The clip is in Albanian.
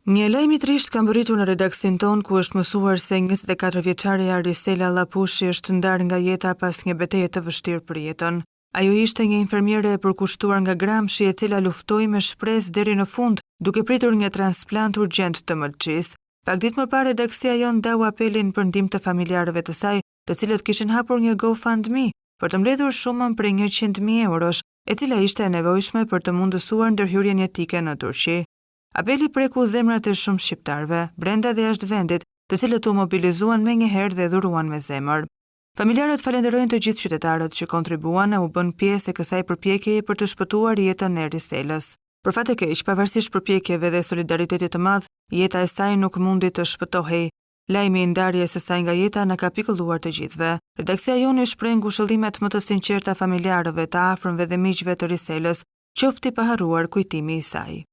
Një lajm i trishtë ka mbërritur në redaksinë tonë ku është mësuar se 24 vjeçarja Risela Llapushi është ndarë nga jeta pas një beteje të vështirë për jetën. Ajo ishte një infermiere e përkushtuar nga Gramshi e cila luftoi me shpresë deri në fund, duke pritur një transplant urgjent të mëlçisë. Pak ditë më parë redaksia jonë ndau apelin për ndihmë të familjarëve të saj, të cilët kishin hapur një GoFundMe për të mbledhur shumën prej 100.000 eurosh, e cila ishte e nevojshme për të mundësuar ndërhyrjen jetike në Turqi. Apeli preku zemrat e shumë shqiptarëve, brenda dhe jashtë vendit, të cilët u mobilizuan menjëherë dhe dhuruan me zemër. Familjarët falenderojnë të gjithë qytetarët që kontribuan e u bënë pjesë e kësaj përpjekjeje për të shpëtuar jetën e Riselës. Për fat të keq, pavarësisht përpjekjeve dhe solidaritetit të madh, jeta e saj nuk mundi të shpëtohej. Lajmi i ndarjes së saj nga jeta na ka pikëlluar të gjithëve. Redaksia jonë i shpreh ngushëllimet më të sinqerta familjarëve, të afërmve dhe miqve të Riselës, qoftë i paharruar kujtimi i saj.